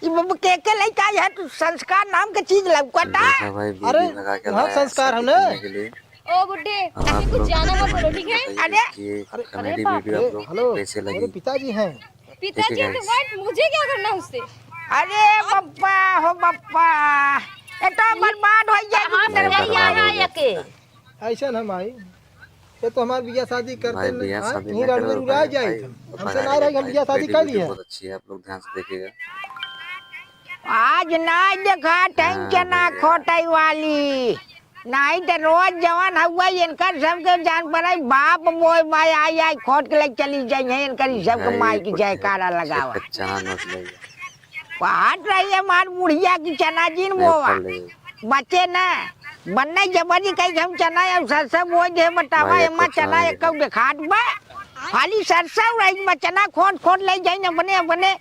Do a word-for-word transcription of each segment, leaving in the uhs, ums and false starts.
ई बबू के के लइका है, तू संस्कार नाम के चीज लौकता? देखा भाई, अरे, बीबी लगा के वहाँ लाया है संस्कार है शादी ना? करने के लिए। ओ बुड्ढे, अब आप कुछ लोग ज्यादा मत बोलो, ठीक है? बताइए अरे, कि अरे, comedy अरे, video आप लोग हेलो, कैसे लगी? मेरे पिताजी हैं। पिताजी है तो guys। What? मुझे क्या करना उससे? अरे बप्पा हो बप्पा, ये तो बर्बाद हो जाएगी। कहाँ से बर्बाद हो जाएगी? ऐसा ना माई, ये तो हमार बियाह शादी करते भाई, नहीं, बियाह हाँ, शादी यहीं ना करो, रुआ भाई, जाए भाई, थे। हमसे ना रहे, हम बियाह शादी कर लिए। बहुत अच्छी है, आप लोग ध्यान से देखिएगा। आज ना देखा हाँ, चना भैया। खोटई वाली, नहीं तो रोज जवन हुआ इनकर सबके जान पड़े, बाप मोय माय आई आई खोट के ले चली जाई है, इनकर ई सबके भाई, माई की कुछ जयकारा लगावा। चना मत ले। कहत रही हमार बुढ़िया की चना जिन बोवा। बचे ना, बन्ने जबरी कही हम चना या सरसों बोए दे बतावा, भाई, एमा कुछ चना नहीं एक देखात बा। खाली सरसों रही बा, चना खोट खोट ले जाइन अपने, अपने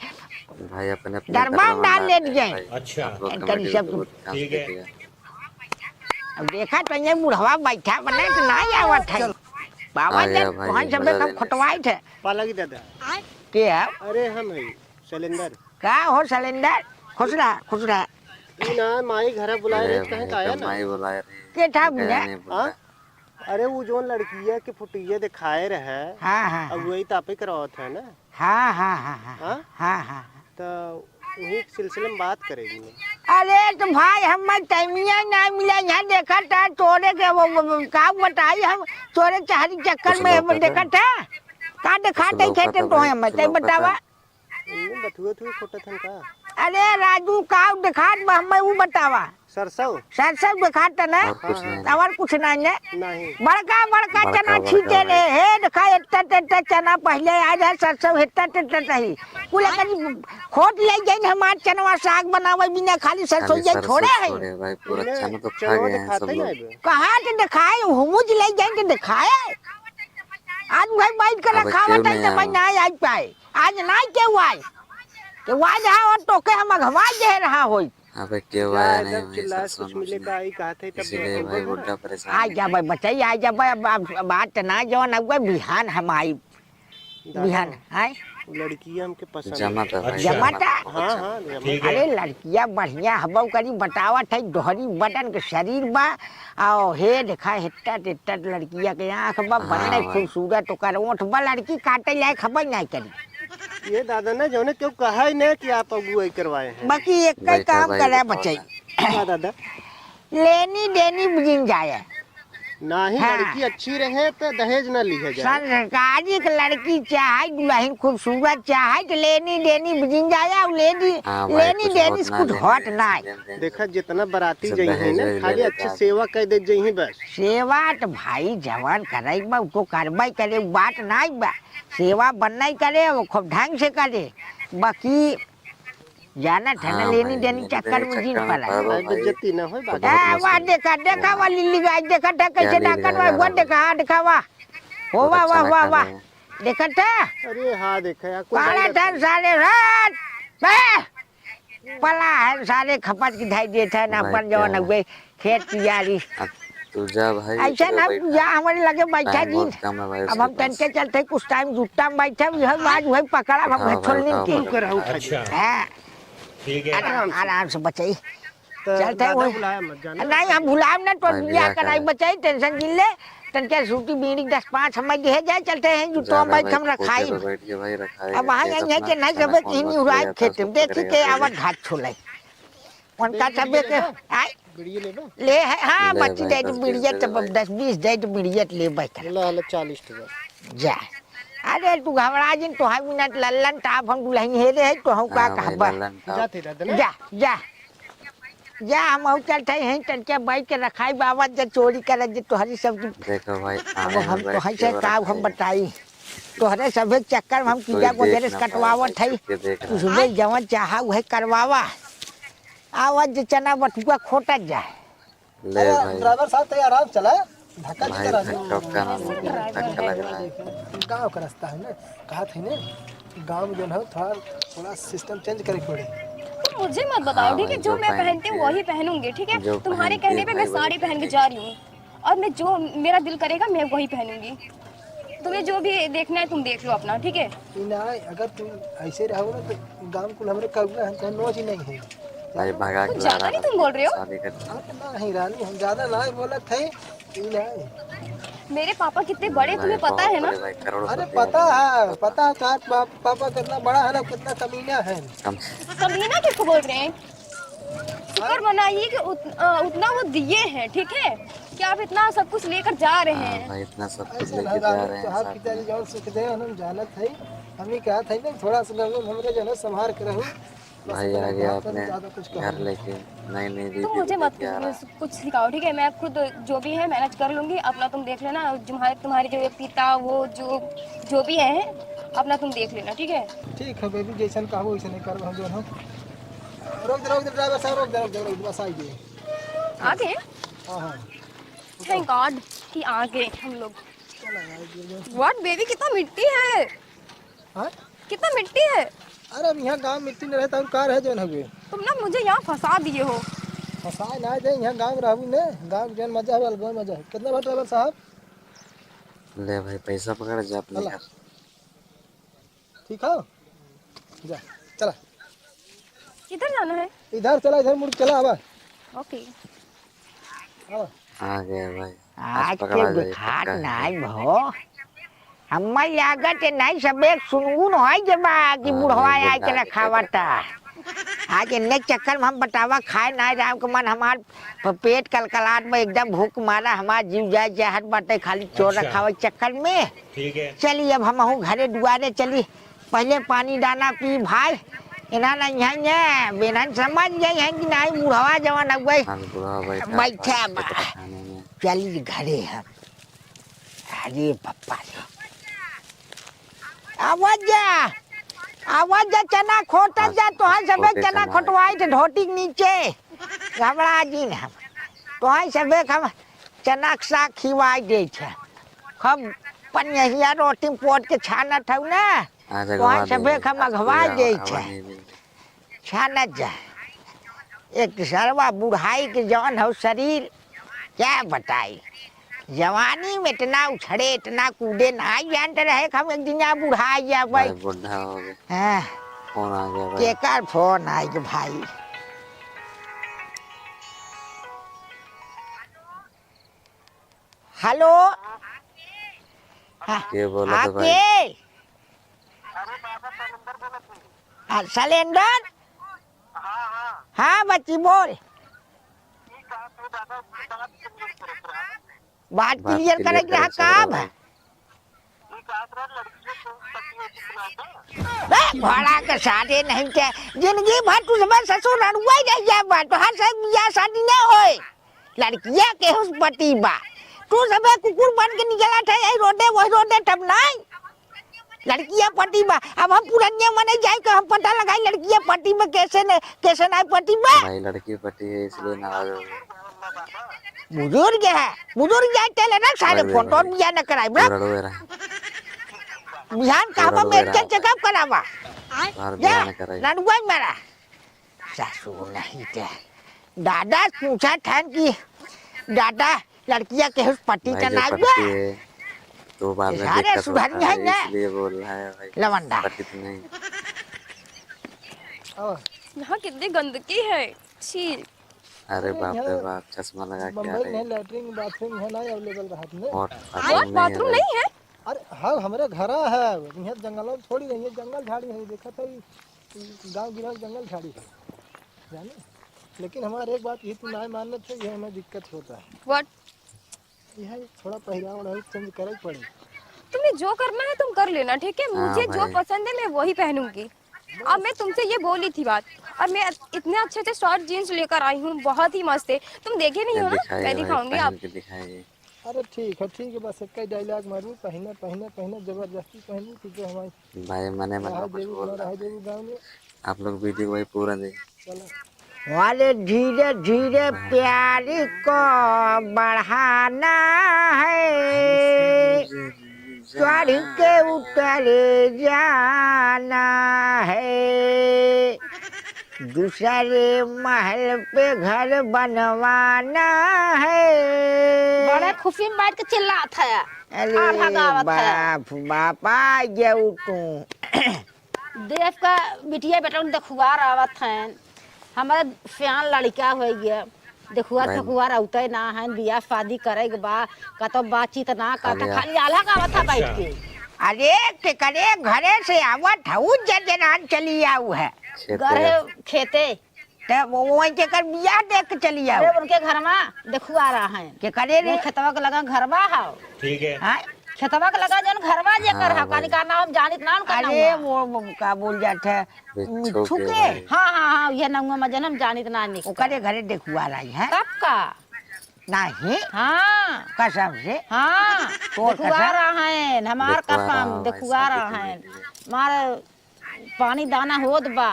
भाई, अपने, अपने डरबा में डाल ले जाइन। अच्छा। इनकर सब। ठीक है। अब देखा तो ये बुढ़वा बैठा बने तो ना आवत है। बाबा आ गया जब भाई, वहाँ से मजा सब लेने। खोटवाए थे। पाला की दादा। के है? अरे हम है, शैलेंद्र। का हो शैलेंद्र? खुश रहा, खुश रहा। ई ना, माई घरा बुलाए रहे, कहे का आया ना? माई बुलाए रहे। के था भैया? हाँ? अरे, वो जोन लड़किया के फुटिया दिखाए रहे, हाँ, हाँ, अब हाँ। वही तापे करावत है ना? हाँ, हाँ, हाँ, हाँ। हाँ? हाँ, हाँ, हाँ। तो वही सिलसिले में बात करेगी ना। अरे, तो भाई, हमें टाइमिया ना मिला, यहाँ देखा था, तोरे के वो, वो, वो, का बताई हम, तोरे चहरी चक्कर में देखा था। का दिखाते खेते तो हमें, तै बतावा। इन्हें बथुए थुए खोटत हन का? अरे राजू, का देखात बा, हमें ऊ बतावा। सरसों? सरसों देखात ना? और कुछ नहीं। और कुछ नहीं है? नहीं। बड़का, बड़का बड़का, चना बड़का छीटे भाई। रे, हे देखा, एत्ता, एत्ता चना पहले आ जाए, सरसों एत्ता, एत्ता रही। कुल कनी खोट ले जाइन हमार चनवा साग बनावे बिना खाली सरसों खाली ये सरसों छोड़े है। छोड़े भाई, पूरा इन्हें चना तो खा चनवा गए हैं सब दिखाते लोग। नहीं बे। कहाँ के देखाए, हुमुज ले जाइन के देखाए। आज भाई बैठ के अबे रखावत है तो भाई ना आई पाए। आज नाई केहू आए। केहू आए रहा हो तो के हम अघवा दे रहा होई। अबे केहू आया नहीं भाई, सरसों कुछ मिले का आई कहत है तब इसीलिए भाई बुड्ढा परेशान है। आ जा भाई बचाई, आ जा भाई, अब, अब, अब बात ना जवन अब बिहान हम आई। दादा, बिहान, आए? लड़की हमके पसंद है। जमा था भाई, जमा था? हाँ, हाँ, जमा था। अरे लड़किया बढ़िया हबो करी, बतावत है, दोहरी बटन के शरीर बा, आओ, हे देखा, हेट्टा टेट्टा लड़किया के आँख बा, हाँ बन्ने भाई। खूबसूरत ओकर ओठ बा, लड़की काटे लायक हबे नाहीं करी। ये दादा ना, जौने केहू कहा ही नहीं कि आप अगुवाई करवाए हैं। बाकी एक कई काम करे बचाई। का दादा? लेनी देनी बिजिन जाए। नाही, हाँ। लड़की अच्छी रहे तो दहेज ना लिहे जाए। संस्कारी के लड़की चाहे, दुल्हन खूबसूरत चाहे, तो लेनी देनी बिजिन जाए, और लेनी, हाँ भाई, लेनी कुछ देनी होत से ना कुछ लेने होत देने ना है। लेन देन देखा, जितना बराती जइहीं ना, खाली अच्छे सेवा कर दे जइहीं बस। सेवा तो भाई जवान करे बा, उ तो करबे करे, उ बात नाई बा। सेवा बनना ही करे, वो खूब ढंग से करे। बाकी जानत है ना, हाँ लेनी भाई, देनी लेनी चक्कर देनी में जिन चक्कर में पड़ा। पड़ा भाई। बेइज्जती ना होई, बात ए, वाह, देखा, देखा, वाह, लिल्ली गाय, देखा था, कैसे क्या ले डाकन रहा वाह, है? देखा, हाँ, देखा, वाह। हो, बहुत वाह, अच्छा वाह, वाह, लगा वाह। है। देखा था? अरे, हाँ, देखा यार, कोई काला बात था नहीं। साले, रात, बे! पला है, साले खपत की धाई देता है ना, भाई, अपन जवान क्या है? हुए, खेत कियारी। अब तू जा भाई, ऐसे इधर ना, बैठा। तू जा, हमारे लगे बैठा टाइम जी। बहुत कम है भाई, अब उसके हम पास। तनके चलते, कुछ टाइम जुट्टा में बैठे, यह आज वही पकड़ा, हम उठाओ घर भाई, छोड़ने उठाओ, के। पकड़ो। अच्छा। हाँ। ठीक है। आराम, आराम से बचाई। तो चलते दादा हुए। बुलाया मत जाना। नहीं, हम भुलाएम ना, तो भाई, बिया बिया का नहीं करे। बचाई, tension जिन ले। तनके सूती बीड़ी दस पाँच हमें दिहे जाए, चलते हैं, जो तो जाना हम भाई, हम रखाई। कोठे पे बैठ के भाई रखाई, अब वहाँ खेत यहीं है अपना कि नहीं खाना सबे कौन कहीं मस्त उड़ाए खाएगा, खेत में। देखी के आवत घाट छोले। उनका सबे के, आय? बीड़ी लेबा? ले है, हाँ, ले बच्ची भाई, दे दो दस बीड़ी, बीस दे दो तब भाई। दस बीस दे दो बीड़ी, ले बैठ। ले, ले, चालीस टका। जा। अरे, तू घबरा जिन, तो है मिनट लल्लन टाप, हम दुल्हन हेरे है, तो हम का हाँ भाई, कहबा? लल्लन टाप। जाते दादा ना। जा, जा। जा, हम हऊ चलते हैं, तनके बैठ के रखाई बाबा, जे चोरी करे, जे तोहरी सब की। देखो भाई, अब आए हम हैं तो बैठ है के से और का हम रखाई। बताई। तोहरे सभे चक्कर में हम कोई कीड़ा को देख जरे ना पाए कटवावत भाई, है। सबके देख रहा है। तू सुबह जवन चाहा, उहे करवावा। आवाज जे चना बटुआ खोटत जाए। ले अरे, भाई। ड्राइवर साहब, तो आराम चला, धक्का भाई, देते रहो। धक्का का नाम है? धक्का लग रहा है। गाँव का रास्ता है ना, कहा था ना, गाँव में जो है, थोड़ा, थोड़ा system change करे के पड़े। तुम मुझे मत बताओ, हाँ ठीक है? भाई, जो जो मैं पहनती हूँ, पहनती है, वही पहनूंगी, ठीक है? जो तुम्हारे पहनती है, कहने पे मैं भाई, वही साड़ी पहन के पहनती है। जा रही हूँ, और मैं, जो मेरा दिल करेगा, मैं वही पहनूंगी। तुम्हें जो भी देखना है तुम देख लो अपना, ठीक है? ई ना, अगर तुम ऐसे रहो ना तो गाँव कुल हमरे करुआ है, चाहे नोच ही नहीं है। भाई भगा कुछ के ला ज्यादा रहा नहीं था, तुम बोल रहे हो। शादी कर। अरे नहीं रानी, हम ज्यादा ना बोलत है, ई ना। मेरे पापा कितने बड़े, भाई तुम्हें पता बहुत है ना? बड़े भाई, करोड़पति अरे आदमी। पता है, पता है का पा-, पापा कितना बड़ा है ना, कितना कमीना है। कम। कमीना किसको बोल रहे हैं? शुक्र मनाइए कि उत-, अ, उतना वो दिए हैं, ठीक है, कि आप इतना सब कुछ लेकर जा रहे हैं। हाँ भाई, इतना सब कुछ ऐसा लेके ना, जा रहे हैं साहब साथ की में। जौन सुख दे, हम जानत है। हम ही कहत है ना, थोड़ा सा लोगन हमरे जो है ना, संभार के रहू। बस भाई इतना आ गया बहुत अपने ज्यादा कुछ घर कहूँ। लेके, नई नई दीदी तुम मुझे भी मत लेके आ रहा है। कुछ सिखाओ, ठीक है? मैं खुद जो भी है, मैनेज कर लूंगी। अपना तुम देख लेना, तुम्हारे, तुम्हारे जो ये पिता, वो जो, जो भी है, अपना तुम देख लेना, ठीक है? ठीक है बेबी, जैसन कहबो वैसने करब हम जो है। रोक दे, रोक दे, ड्राइवर साहब, रोक दे, रोक दे, रोक दे, बस आ गए। आ गए? हाँ, हाँ। Thank God कि आ गए हम लोग। चला यार, ये जो What baby, कितना मिट्टी है। हाँ? कितना मिट्टी है। अरे, अब यहाँ गाँव मिट्टी नहीं रहता और का रहे जौन हवे। तुम ना मुझे यहाँ फंसा दिए हो। फंसाए ना दे, यहाँ गाँव रहू ने, गाँव के जौन मजा हो, अलगे मजा हो। कितना बा ड्राइवर साहब? ले भाई, पैसा पकड़ जा अपने चला। घर। ठीक है, जा, चला। किधर जाना है? इधर चला, इधर मुड़ के चला, आवा। OK। आवा। आ गया भाई। आज आज पकड़ा के जाए, देखात पक्का है। नाई भो। हम्मा लागत है नाई सबे सुनगुन होई जबा कि हाँ, बुढ़वा ये आए के गुड्डा के रखावता। आज इन्ने चक्कर में हम बतावा खाए नाई राम के मन हमार प-, पेट कलकलात में एकदम भूख मारा, हमार जीव जाए चाहत बाटे खाली चोर अच्छा। रखावे के चक्कर में। ठीक है। चली अब हमहू घरे दुआरे चली, पहिले पानी दाना पी भाई। इन्हा नहीं है ये, बेनन समझ गई है कि नहीं बुढ़वा जवान अब गई। हाँ, बुढ़वा बैठा बैठा है बा। खेत खाने में। चली घरे हम। अरे पप्पा रे। आवाज जा, आवाज जा, चना खोटा जा, तोहार सबे खोटे चना चना। खोटवाई थे धोती के नीचे। घबरा जिन हम। तोहार सबे हम चना के साग खिवाई दे छे। खूब पनियहिया रोटी पोत के छानत हऊ ना। अरे तोहार सबे हम अघवा दे छे। छानत जा। एक सरवा बुढ़ाई के जौन हो शरीर, क्या बताई। जवानी में इतना उछड़े, इतना कूदे, ना जानते रहे कि हम एक दिन यहाँ बुढ़ा जाबे। भाई बुढ़ा हो गए। हाँ। फोन आ गया भाई। केकर फोन आई के भाई? हेलो। हाँ, के बोला हाँ, था भाई? के? हाँ, सलेंडर? हाँ, बच्ची, बोल। बात बात clear clear करे के रहा, करे से का बोला बा? भाई। बे, भड़ा के सारे नहीं के, जिंदगी भर तू सब ससुर रड़ुआ ही रह जाबा, तोहार से बियाह शादी ना होए। लड़किया केहू से पटी बा, तू सबे कुकुर बन के निकलत है, यही रोडे, वही रोडे, तब नहीं। लड़किया पटी बा, अब हम पुरनिया मने जाए के हम पता लगाई, लड़किया पटी बा, कैसे न, कैसे नहीं पटी बा। भाई, लड़की पटी है, इसलिए नाराज हो गए। बुजुर्ग है, बुजुर्ग जाए तेले ना, सारे भाई, फोन तो भाई। बियाह न कराई, बड़ा। बुढ़ड़ो है रहा। बिहान का बुढ़ड़ो हम है मेडिकल रहा। चेकअप करावा। बाहर जा, बियाह न कराई। लड़ुआ मारा। सासू नहीं ते। दादा पूछा था कि दादा लड़किया केहू से पटी भाई, तो जो ना पटती हुआ? है, तो बाद में सारे दिक्कत होता सुधरनी है है, ना। इसलिए बोल रहा है भाई, लवंडा। पटती तो नहीं। आवा। यहाँ कितनी गंदगी है, छी। अरे अरे बाप रे यहाँ बाप, चश्मा लगा के आ बम्बई रही। में लैट्रिन बाथरूम है ना available रहत में। और और बाथरूम नहीं है। बाथरूम नहीं है? अरे हाँ, हमरे घरा है, यहाँ जंगल में थोड़ी रही है, जंगल झाड़ी है, देखा था, गाँव गिरा जंगल झाड़ी है, जाने। लेकिन हमारे एक बात ये तू ना मानत है, ये हमें दिक्कत होता है। What? यह थोड़ा पहनावा ओढ़ावा change करे के पड़े। तुम्हें जो करना है तुम कर लेना, ठीक है? हाँ मुझे जो भाई। पसंद है मैं वही पहनूंगी। अब मैं तुमसे ये बोली थी बात, और मैं इतने अच्छे अच्छे short jeans लेकर आई हूँ, बहुत ही मस्त है। तुम देखे नहीं ये हो ना, दिखाइए मैं भाई, दिखाऊंगी पहन आप। के दिखाइए। अरे ठीक है, ठीक है, बस एक ही dialogue मारू, पहने, पहने, पहने, जबरदस्ती पहनी, ठीक है, हमारी भाई, मने मन रहा में कुछ देवी, बोल रहा रहा है। देवी गाँव में। आप लोग video भाई पूरा देखिए। चलो। वाले धीरे धीरे हाँ। प्यार को बढ़ाना है, चढ़ के उतर जाना है, दूसरे महल पे घर बनवाना है। बड़ा खुशी में बैठ के चिल्लात है। अरे आधा गावत है। बाप, बाप, आ गया उ तू। देख का बिटिया बेटा उन देखुआर आवत हैं। हमारा सियान लड़का हो गया। देखुआर भाई। फेकुआर औते ना हैं, बियाह शादी करे के बा, कतो बातचीत ना करता, खाली आल्हा गावत है बैठ के। अरे, केकरे घरे से आवत हऊ, जजनान चली आऊ है। खेते। गढ़े खेते। त वो, वो वहीं केकर बियाह देख के चली आऊ। अरे, उनके घर में देखुआर हैं। केकरे रे? वो खेतवा के लगा घरवा हौ। ठीक है। हाँ? खेतवा के लगा जौन घरवा जेकर हाँ, हौ, भाई। कानी का नाम हम जानित ना उनका अरे, नाम। वो, वो का बोल जात है, मिट्ठू मिट्ठू के के? भाई। हाँ, हाँ, हाँ, ये नाम में जौन हम जानित ना निकल। ओकरे घरे देखुआर आई है। तब का? नहीं। हाँ। कसम से? हाँ। तोर देखुआर कसम? हैं, हमार देखुआर कसम, हैं, देखुआर शादी के हैं। लिए। हमार पानी दाना होत बा।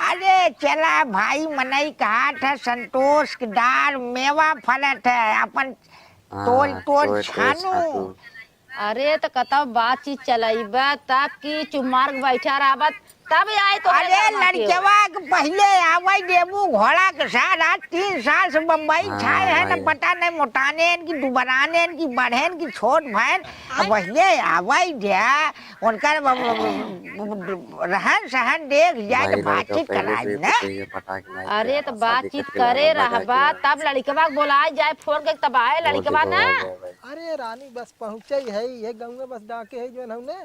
अरे चला भाई, मनई कहत है संतोष के डार मेवा फलत है, अपन हाँ, तोड़, तोड़ तोड़, तोड़ छानू। छानू। अरे त कतौ बातचीत चलइबा, तब की चुप मार के बैठा रहबा, तब आई तो अरे लड़कवा के पहिले आवै देबू घोड़ा के साथ, आज तीन साल से बम्बई हाँ, छाए हैं, न भाई। पता नहीं मोटाने हैं कि दुबराने हैं कि बढ़ेन कि छोट भएन, अब पहिले आवै दे। उनकर ब-, ब-, ब-, ब-, रहन सहन देख जाए तो भाई, लड़का बातचीत पहले कराई से ना। तो ये पता कि नहीं अरे, क्या तो शादी बातचीत करके करे लाना रहबा, पता कि तब लड़कवा के बोलाए जाए, फोन के तब आए वो लड़कवा देखो ना। आ गया भाई। अरे रानी, बस पहुँचे ही है, ये गाँव में बस डाके है जो हमने,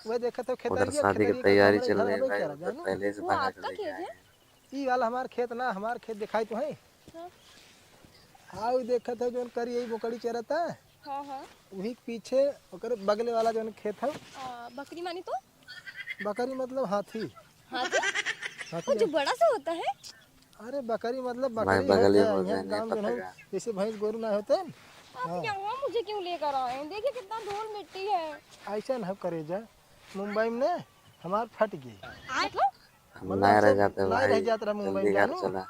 वो देखत हो उधर खेतरिया, शादी की खेतरिया तैयारी हमरे चल घर रही है हवे भाई, क्या उधर जानू? पहले से वो बना के आपका लेके खेत आए है? हैं। ई वाला हमार खेत ना, हमार खेत दिखाई तो है। हाँ। हाँ, वो देखत हो जौन करी यही बोकड़ी चरता। हाँ, हाँ। वही के पीछे ओकर बगले वाला जौन खेत है। आ, बकरी मानी तो? बकरी मतलब हाथी। हाथी? हाथी वो जो है। बड़ा सा होता है? अरे बकरी मतलब भाई बकरी है बगल ही क्या? बोलते यहाँ हैं, नहीं गाँव में पता हम का। जैसे भैंस गोरू ना होते हैं। आप हाँ। यहाँ मुझे क्यों लेकर आए हैं? देखिए कितना धूल मिट्टी है। ऐसा ना करे जा, मुंबई में ना हमार फट गई। मतलब? हम मतलब ना रह ऐसे जाते ना रह भाई, जात रहा मुंबई जल्दी में, घर जानू? चला।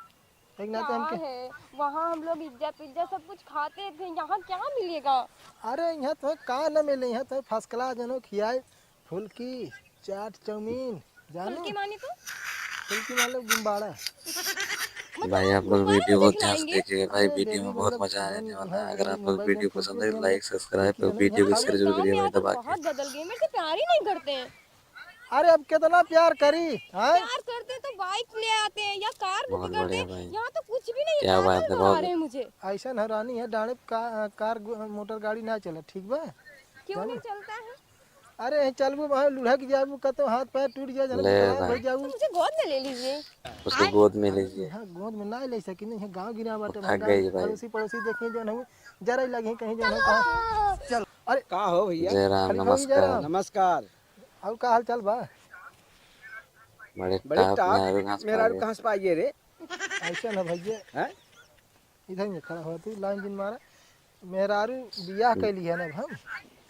एक नाते कहाँ हमके है? वहाँ हम लोग इज्जा पिज्जा सब कुछ खाते थे, यहाँ क्या मिलेगा? अरे, यहाँ तो का न मिले, यहाँ तो first class जनो खियाए, फुल्की, चाट, चाउमीन, जानू? फुल्की मानी तो? फुल्की मान लो गुम्बाड़ा। मतलब भाई, आप लोग गुम्बाड़ा video को मुझे ध्यान से खिलाएंगे? देखिए भाई, अरे video में बेबी, बहुत मतलब, मजा आने वाला है। अगर आप लोग video पसंद है, like, subscribe और video को share जरूर करिए भाई, दबा के। बहुत बदल गए, मेरे से प्यार ही नहीं करते हैं। अरे अब कितना प्यार करी, हैं? प्यार करते तो bike ले आते हैं या car book करते। बहुत बढ़िया भाई। यहाँ तो कुछ भी नहीं है, क्या बात है, बहुत बढ़िया। ऐसा न रानी है, डांडे का, car, मोटर गाड़ी ना चले, ठीक बा? क्यों नहीं चलता है? अरे यहीं चलबू, वहाँ लुढ़क जाबू, कतो हाथ पैर टूट जाए, जने ले भाई। हो जाबू। तो मुझे गोद में ले लीजिए। उसको गोद में लीजिए। हाँ, गोद में ना ले सकी, नहीं, गाँव गिरा बाटे, पड़ोसी, पड़ोसी देखे जो नहीं, जरा ही लगे कहीं जो नहीं, कहाँ? चल, अरे का हो भैया? जय राम, नमस्कार। नमस्कार। और का हाल चाल बा? बड़े top मेहरारू कहाँ से पाइए रे? ऐसे ना भैया। हैं? इधर में खड़ा हो तू, line जिन मारा। मेहरारू बियाह कैली है ना हम,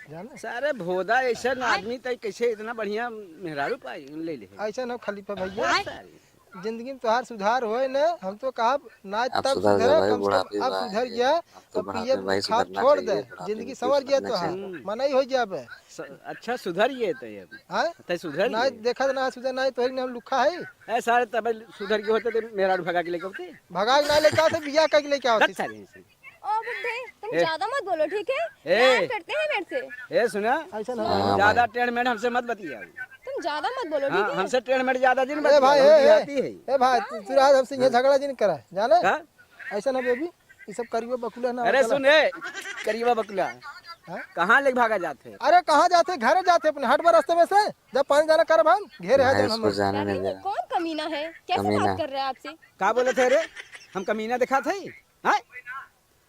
जाने? सारे भोदा ऐसा आदमी तय कैसे इतना बढ़िया मेहरारू पाई, ले ले। ऐसा ना खलीफा भैया। सारे। जिंदगी में तोहार सुधार होए न, हम तो कहब ना अब तब सुधर जा सुधरे, भाई, कम से कम बुढ़ापे अब बा, सुधर ये गया, अब तो अब पिए बुढ़ापे भाई खा सुधरना छोड़ चाहिए, दे, बुढ़ापे जिंदगी में संवर कुछ गया करना तोहार, चाहिए। मनई हो जाबे। स-, अच्छा सुधर गए तो ये। हाँ? तै सुधर ना गए? देखत ना सुधर ना, तोहरी नाम लुखा है। ए सारे तब सुधर गए होते तो मेहरारू भगा के लेके होते। भगा के ना लेके आते, बियाह करके लेके आवते। दस साल हैं। ओ बुड्ढे, तुम ए। ज्यादा मत बोलो, ठीक है? ए। प्यार करते हैं मेरे से। ए, सुना? ऐसा ना। हाँ, ज्यादा भाई। टेढ़ मेढ़ हमसे मत बतियाओ। तुम ज्यादा मत बोलो, हाँ, ठीक है? हमसे टेढ़ मेढ़ ज्यादा जिन ए भाई, बतियाओ, ए, हम ए, आती है। ए भाई, तू, तू रहा हमसे ये झगड़ा जिन करा, जाना? हाँ? ऐसा ना baby, ये सब करियो बकुला ना अरे होता सुन, ला। ए, करियो बकुला। हाँ? कहाँ लेके भागा जात है? अरे कहाँ जाते? घरे जाते अपने, हट बा रास्ते में से। जब पानी जाना करब हम, घेरे है भाई, जब उसको हम। जाने नहीं अरे, दे। कौन कमीना है? कैसे कमीना। बात कर रहे हैं आपसे? का बोले थे रे? हम कमीना दिखात है? हाँ?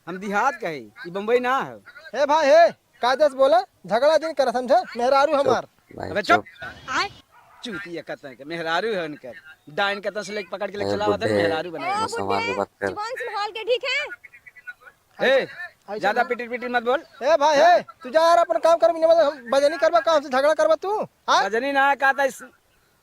हम देहात का है, ई बम्बई ना है। हे भाई, हे, कायदे से बोला, झगड़ा जिन करा, समझे? मेहरारू चुप, हमार। भाई, अबे चुप। चुप। आय। चूतिया कतन के, मेहरारू है उनकर। डाइन कतन से लेके पकड़ के लेके ए, चला आवत है, बुड्ढे, मेहरारू बना। ए, बस हमार बुड्ढे, के बात कर। जुबान संभाल के, ठीक है? ए, ऐसा ज्यादा ना। पिटिर पिटिर मत बोल। ए भाई, हाँ? ए, तू जा यार, अपन काम कर, बिना मतलब हम बजनी करबा, काम से झगड़ा करबा तू, हाँ? बजनी ना, का था इस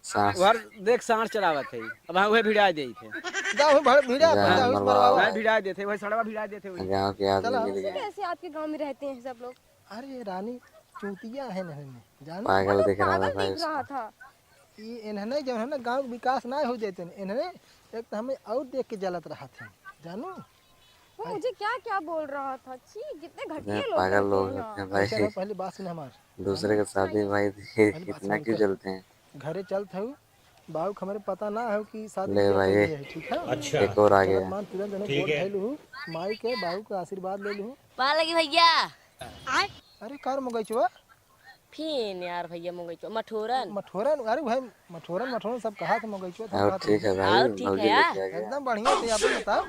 साँस। उहर देख साँस चलावत है। अब हाँ, उहे भिड़ा देत है। जा, उहे भड़-, भिड़ा, जा, जा, उहे मरवावा। मरवावा। नहीं, भिड़ा देत है, उहे सड़वा भिड़ा देत है, उहे। गाँव के आदमी चला। मिल गए। कैसे आपके गाँव में रहते हैं सब लोग? अरे, रानी चूतिया है ना, जानो? पागल मतलब दिख रहा था पागल भाई दिख रहा उसको। था। ये इन्हने जो है ना, गाँव के विकास ना हो जाते हैं, इन्हने एक तो हमें और देख के जलत रहत है, जानो? वो मुझे क्या क्या बोल रहा था। छी, कितने घटिया लोग रहते हैं यहाँ। पागल लोग होते हैं भाई। ऐसे ना, पहले बात सुन हमार। दूसरे के शादी भाई, देखिए कितना क्यों जलते हैं। घरे चलत हऊ, बाबू के हमरे पता ना हो कि शादी ले भाई, है, ठीक है? अच्छा। एक और आ गया। मान तुरंत जने गोड़ धइलू हूँ, माई के, बाबू के आशीर्वाद ले लू। पा लगी भैया। अरे कार मंगैचवा। फिन यार भैया मंगैचवा, मठोरन। मठोरन, अरे भाई, मठोरन, मठोरन सब कहा थे मंगैचवा, और ठीक है भाई, और ठीक है यार। एकदम बढ़िया थे, आप बताओ।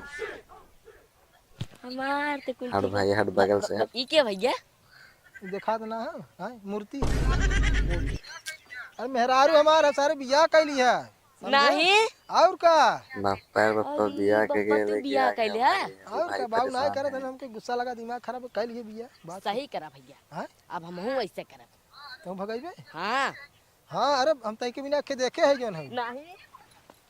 हमार तो कुल हट भाई, हट बगल से हट। ई के भैया? देखात ना है, हैं? मूर्ति। अरे मेहरारू हमार है, सारे बियाह कैली है। समझे? नहीं। और का? बाप पैर बाप तो अरे बियाह के बाप गेले तो बियाह कैले है। और का? बाबू ना करत है, हमके गुस्सा लगा, दिमाग खराब, कैल के बियाह। बात सही करा भैया। हैं? अब हमहू ऐसे करब। तुम भगइबे? हाँ। हाँ, अरे हम तई के बिना के देखे है जौन है। नहीं।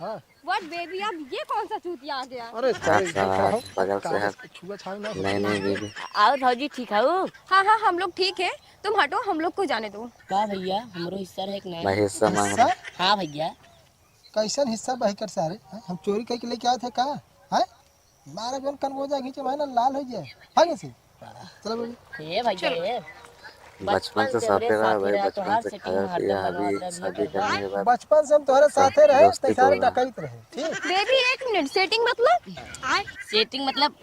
हाँ। What baby, अब ये कौन सा चूतिया आ गया? अरे हाथ सारे साला, हाथ बगल से हट। छुआ छाव ना। नहीं, नहीं, baby। और भौजी ठीक हऊ? हाँ, हाँ, हम लोग ठीक है। तुम हटो, हम लोग को जाने दो। का भैया, हमरो हिस्सा रहे कि नहीं? भाई, हिस्सा मांग रहा। हाँ भैया। कैसन हिस्सा बहिकर सारे? हैं? हम चोरी करके लेके आए थे का? हैं? मारा जौन कनबोजा घींचे भाई ना लाल हो जाए। भागे से। चलो बेबी। ए भैया, ए। बचपन से साथे रहा भाई, बचपन से खाया पिया, अभी शादी करने के बाद बचपन से हम तोहरे साथे रहे, दोस्ती तोहरे तोड़ना। डकैत रहे, ठीक? Baby, एक मिनट, setting मतलब? Setting मतलब?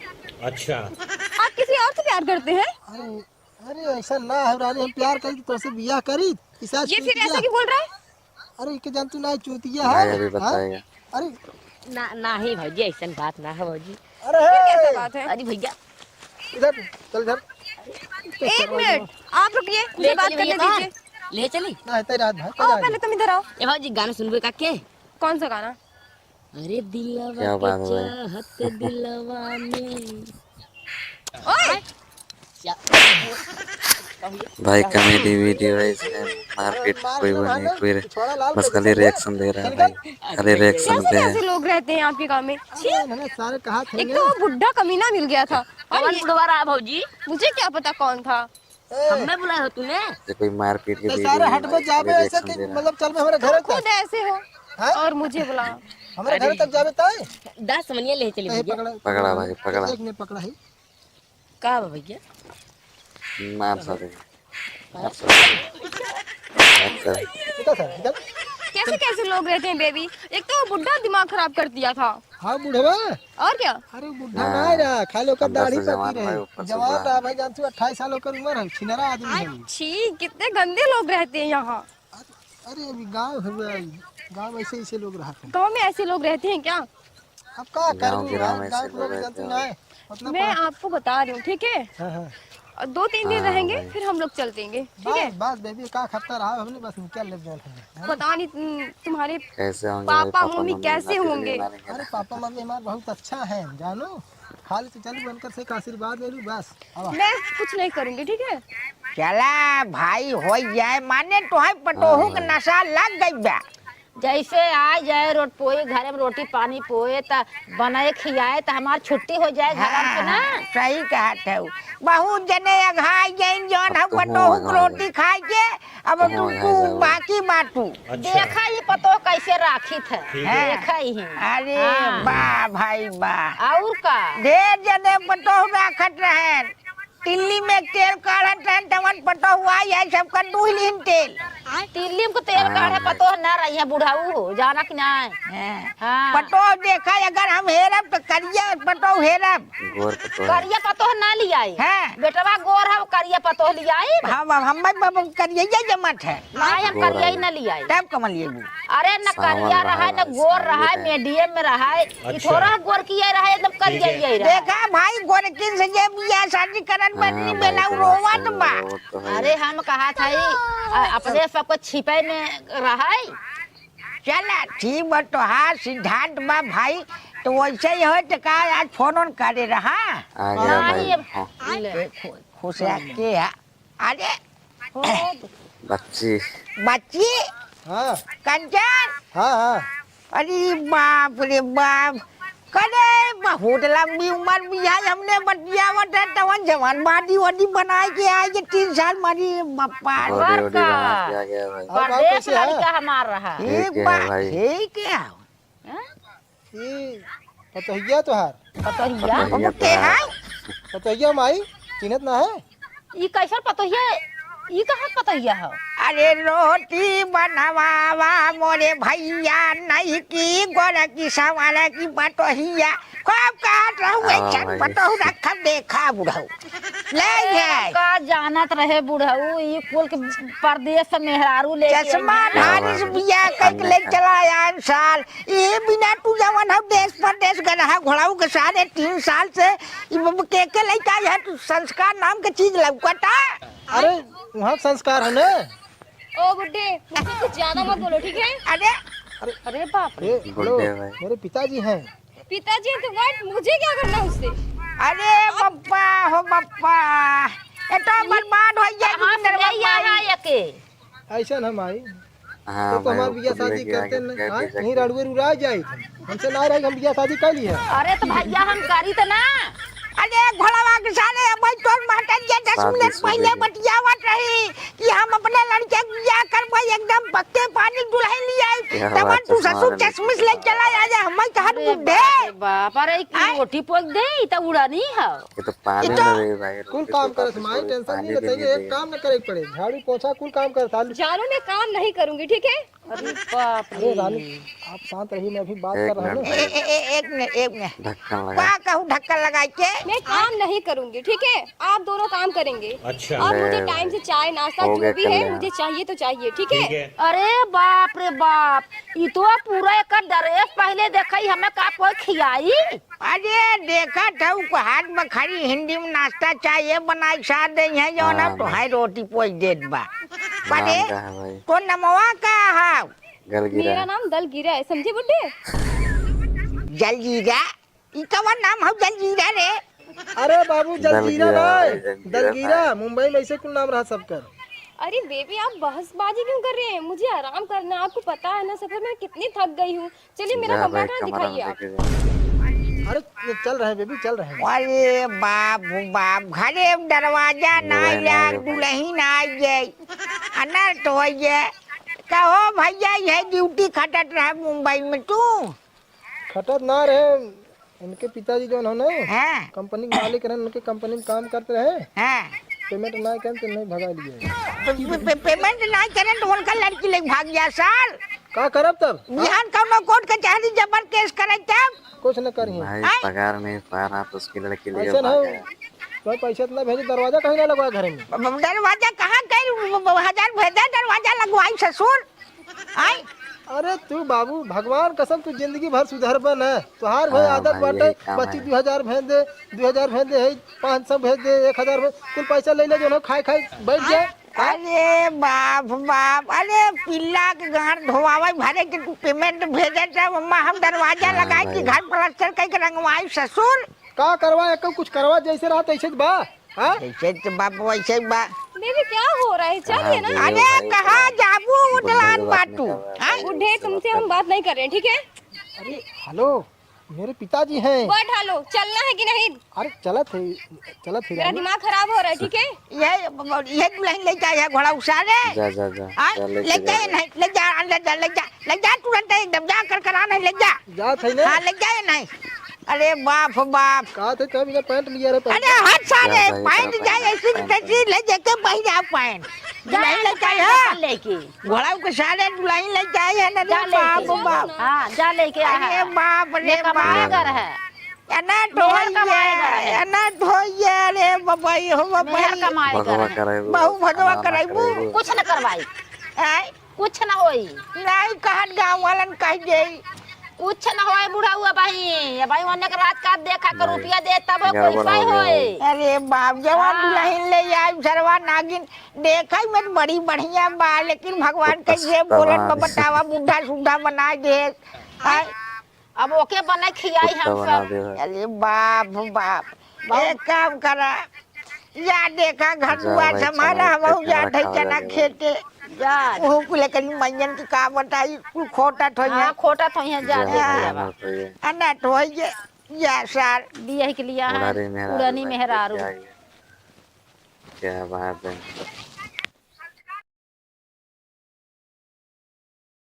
अच्छा। आप किसी और से प्यार करते हैं? अरे, अरे, ऐसा ना है रानी, हम प्यार करी तो तोसे बियाह करी। ये फिर ऐसा क्यों बोल रहा है? अरे, इके जान तू ना चूतिया है। भाई अभी बताएगा। अरे ना, नाही भौजी, ऐसन बात ना है भौजी। अरे फिर कैसा बात है? अरे भैया। इधर, चल इधर। एक मिनट, आप रुकिए, मुझे बात करने दीजिए। ले चली? ना, तेरा हाथ भाई, आओ, पहले तुम इधर आओ। ए भौजी, गाना सुनबे का के? कौन सा गाना? अरे दिलवा क्या बात है भाई? चाहत दिलवा में। ओए! भाई comedy video है, इसमें मारपीट कोई वो नहीं, कोई रे-, बस खाली reaction दे रहा है भाई, खाली reaction दे रहा है। कैसे लोग रहते हैं आपके गांव में? छी! एक तो वो बुढ़ा कमीना मिल गया था। और कौन ये बुढ़वा रहा भौजी? मुझे क्या पता कौन था। हमें बुलाया हो तूने? ये कोई मारपीट के तो video सारे नहीं हट पे भाई, जाबे खाली ऐसे reaction कि दे रहा है। मतलब चल में हमारे घर तक। खुद ऐसे हो हैं? और मुझे बुलाओ। हमारे घर तक जाबे ताई? दस मनिया ले चली भैया। पकड़ा भाई, पकड़ा। एक मिनट पकड़ा है। का बा भैया? मार सारे। मार सारे। मार सारे। निकल सर, निकल। कैसे कैसे लोग रहते हैं baby? एक तो वो बुढ़ा दिमाग खराब कर दिया था। हाँ, बुढ़वा। और क्या? अरे, बुढ़ा ना रहा, खाली ओकर दाढ़ी पकी रहे। जवान रहा भाई, जानते हो, अट्ठाईस साल ओकर उम्र है, छिनरा आदमी है। छी, कितने गंदे लोग रहते हैं यहाँ। अरे, अभी गाँव है, गाँव ऐसे, ऐसे लोग रहते हैं। गाँव में ऐसे लोग रहते हैं क्या? अब का करबू, गाँव के लोग जानते ना है। मतलब मैं आपको बता रही हूँ, ठीक है? हाँ, हाँ। और दो तीन दिन रहेंगे, फिर हम लोग चल देंगे, ठीक है? बस, बस baby, का खत्ता रहा, हमने बस निकल ले जाए। पता नहीं, तुम, तुम्हारे पापा मम्मी कैसे होंगे। अरे, पापा मम्मी हमारे बहुत अच्छा है, जानो। खाली तो चलू, उनकर से एक आशीर्वाद ले लू, बस। मैं कुछ नहीं करूँगी, ठीक है? चला भाई, हो जाए, माने तोहे पतोहू के नशा लग गई बा। जैसे आ जाए रोट पोई, घरे में रोटी पानी पोए, त बनाए खियाए, त हमार छुट्टी हो जाए घर से ना। हाँ, सही कहत है। बहुत जने अघाई गइन, जौन हम पतोहू के रोटी खाए के, अब तू, तू बाकी बाटू। अच्छा। देखा ये पतोह कैसे राखित है। देखा ही। अरे वाह भाई वाह। और का? ढेर जने पतोह राखत रहे। तिल्ली में तेल काढ़त रहन, तवन पतोहुआ यही सबका दुहि लिहिन तेल। तिल्ली में तेल काढ़े पतोह ना रही है, बुढ़ऊ हो, जाना कि ना? हाँ। पतोह देखा, अगर हम हेरब तो करिया पतोह हेरब। करिया पतोह ना लियाई। हाँ। बेटवा गोर है, करिया पतोह लियाई। हाँ, हम, हम, हम करिया जमत है। ना, हम करिया ही ना लियाई। तब कमल ये अरे न करिया रहा, न गोर रहा, medium में रहा। ई थोड़ा गोरकिया रहे, एकदम करिया ही रहे। देखा भाई, गोरकिन से जे बियाह शादी करन बनी बेला, उ रोवत बा। अरे हम कहा था ही, अ, अपने सबको छिपे में रहे। चला, ठीक बा, तोहार सिद्धांत बा भाई, तो वैसे ही हो तो का आज फोन ओन करे रहा? आ गया भाई। ले। खुश है के है? अरे। बच्ची। बच्ची? हाँ। कंचन? हाँ, हाँ। अरे बाप रे बाप। करे बहुत लंबी उम्र भी है, हमने बतियावत है, तवन जवान body वॉडी बनाए के आए के तीन साल मारी बापा। Body वॉडी बना के आ गया भाई। और बाबू परदेश कैसे है? लड़का हमार रहा। ठीक है भाई। ठीक है। हाँ? ई पतोहिया तोहार? पतोहिया? पतोहिया अब के तो है। है? पतोहिया माई, चिन्हत ना है? ई कैसन पतोहिया? ई कहाँ पतोहिया है? अरे रोटी बनवावा मोरे भैया, नहीं की गोर की सवार की पतोहिया। खूब कहत रहू, हाँ ऐसन भाई। पतोहू रखब, देखा बुढ़ऊ। ले अरे, है। का जानत रहे बुढ़ऊ, ई कुल के परदेस से मेहरारू लेके चश्मा आई हैं। धारी से बियाह कइके ले चला आन साल। ई बिना तू जवन हो देश परदेस गदहा घोड़ाऊ के सारे तीन साल से ई ब-, के, के लइका है तू संस्कार नाम के चीज लौकता। अरे, वहाँ संस्कार है ना? ओ बुड्ढे, मुझसे कुछ ज्यादा मत बोलो, ठीक है? अरे, अरे बाप रे। ए, हेलो, बुड्ढे भाई। मेरे पिताजी हैं। पिताजी हैं तो what? मुझे क्या करना उससे? अरे बप्पा हो बप्पा, ये तो बर्बाद हो जाए कहाँ से ले आया है एके? ऐसा ना माई, हाँ तो, तो भाई, हमार बियाह शादी करते न, हाँ, यहीं रड़ुए रुरा जाए। हमसे ना रही, हम बियाह शादी कर ली है। अरे तो भैया हम करी तो ना। अरे घोड़वा के साले, अब भाई तोर महतारी के दस मिनट पहले बतियावत रही कि हम अपने लड़के के बियाह करबे, एकदम पक्के पानी दुल्हन ले आई। तब तू ससुर चश्मिश ले चला आ जा, हम कहा अरे बुड्ढे। बाप रे बाप, अरे की आय? रोटी पोक दे, ई तो उड़ानी है। ये तो पानी ई तो में रही भाई, कुल रोटी काम तो करत माई, टेंशन नहीं बताइए, एक काम न करे के पड़े, झाड़ू पोछा कुल काम करत आलू। जानू मैं काम नहीं करूंगी, ठीक है? अरे बाप रे। अरे रानी, आप शांत रहिए, मैं अभी बात कर रहा हूँ ना। ए, ए, ए, एक मिनट, एक मिनट। ढक्कन लगा। का कहूँ ढक्कन लगा के? मैं काम नहीं करूंगी, ठीक है? आप दोनों काम करेंगे। अच्छा। और मुझे टाइम से चाय, नाश्ता, जो भी है, मुझे चाहिए तो चाहिए, ठीक है? अरे बाप रे बाप, ई तो पूरा एकर ड्रेस पहले देखई, हमें का कोई खियाई? अरे देखत हऊ, हाथ में खड़ी हिंदी में नाश्ता चाय बनाई साथ दे हैं, जो ना हाँ, तो भाई। है रोटी पोछ देत बा। अरे, नाम का है भाई? तो नमवा का है? गलगीरा। मेरा नाम दलगीरा है, समझे बुड्ढे? जलजीरा? ई कवन नाम हौ जलजीरा रे? अरे बाबू, जलजीरा दलगीरा ना, भाई, जलजीरा दलगीरा, भाई। मुंबई में ऐसे कुल नाम रहा सबकर। अरे बेबी, आप बहसबाजी क्यों कर रहे हैं? मुझे आराम करना है, आपको पता है ना सफर में कितनी थक गई हूँ। चलिए मेरा जा कमरा भाई, कहाँ कमरा में दिखाइए आप। लेके जा। अरे चल रहे हैं बेबी, चल रहे हैं। अरे बाप हो बाप, घरे दरवाजा ना दुल्हन आ लाग, गए भाई। दुल्हन आ गई। अनर्थ हो गए। कहो भैया, यह ड्यूटी खटत रहे मुंबई में तू? खटत ना रहे, इनके पिताजी जौन हो ना, हाँ। कंपनी के मालिक रहन, उनके कंपनी में काम करते रहे। हाँ। पेमेंट ना करें तो नहीं भगा लिए। पे-, पे-, पे-, पेमेंट ना करें तो उनका लड़की लेके भाग गया साल। का करब तब? बिहान कौनो कोर्ट कचहरी जबर केस करे तब? कुछ न करिए। भाई, आय? पगार नहीं पा रहा तो उसकी लड़की लेके ऐसे ना भाग हो। गया। भाई, पैसा इतना भेजे, दरवाजा कहीं ना लगवा घरे में। ब-, ब-, दरवाजा कहाँ कहीं, ब-, ब-, हजार भेजा, दरवाजा लगवाई ससुर। आय? अरे तू बाबू, भगवान कसम तू जिंदगी भर सुधरबे न। तोहार भाई हाँ आदत भाई, बाटे, यही काम बच्ची है। दू हजार भेज दे, दू हजार भेज दे, है पाँच सौ भेज दे, एक हजार भेज, कुल पैसा ले ले, जो ना खाए खाए बैठ जाए। अरे बाप बाप, अरे पिल्ला के गांड धोआवे भरे के तू पेमेंट भेजे त, मम्मा हम दरवाजा हाँ लगाई कि भाई। घर प्लास्टर कई के रंगवाई ससुर। का करवा, एको कुछ करवा, जैसे रहा तैसे बा। हाँ? जैसे तो बाप वैसे ही बा। बेबी, क्या हो रहा है? चलिए ना। हाँ, अरे, भाई, कहाँ जाबू, उठलान बाटू? हाँ? बुढ़े, तुमसे हम बात नहीं कर रहे हैं, ठीक है? अरे, हेलो, मेरे पिताजी हैं। What hello? चलना है कि नहीं? अरे, चलत है, चलत है मेरा रानी। दिमाग खराब हो रहा है, ठीक है? ये, ये दुल्हन लेके आया घोड़ा उसारे। जा, जा, जा, हाँ? जा, लेके लेके जा। नहीं, ले जा, ले जा, ले जा, ले जा तुरंत एकदम, जा कर करा नहीं, ले जा। जात है ना? हाँ, ले जा नहीं। अरे बाप हो बाप। कहा थे कब इधर पैंट लिया रे पहले? अरे हट साले, क्या भाई, पैंट क्या जाए भाई, ऐसी पैंट तैसी पहन। ले जाके पहन जाओ पैंट। जा दुल्हन ले जाए, पैंट हाँ। लेके। घोड़ा के साले दुल्हन ले जाए है ना रे जा लेके। बाप हो बाप। हाँ, जा लेके आ। अरे बाप रे ये कमाल बाप। कर है। अनाथ मेहर होइए, कमाए कर है। अनाथ होइए रे बबई हो बबई। मेहर कमाए कर भगवा है। कराइबू, बहु भगवा अनाथ कराइबू। कराइबू। कुछ न करवाई। आय? कुछ न होई। नहीं कहत गाँव वालन कह देई। कुछ न होए बुढ़ऊ, अबहीं, अबहीं ओने के राज काज देखा के हाँ। रुपया दे तब गड़बड़ कोई हो गया होए। होई। अरे बाप, जवान हाँ। दुल्हन ले आई सरवा नागिन, देखई में तो बड़ी बढ़िया बा, लेकिन भगवान कुत्ता कैसे बोलन बा बतावा, बुढ़ा सुढ़ा बना दे। आय? अब ओके बने खियाई कुत्ता हम बना सब। दे भाई। अरे बाप बाप, बाप। एक काम करा, या देखा घर जा दुआर भाई, संभाला, चना हम खेत जा में ढई रखा चना लगे। खेते। जा। ओहू को लेकर मैयन के का बताई, कुल खोटा ठोइया। हाँ, खोटा ठोइया, जा जा देख भाई, लिया बा। अनाथ होइए। अनाथ होइए, या सार। बियाह के लिया है, उड़ारी मेहरारू उड़ानी भाई, मेहरारू। क्या है? क्या बात है।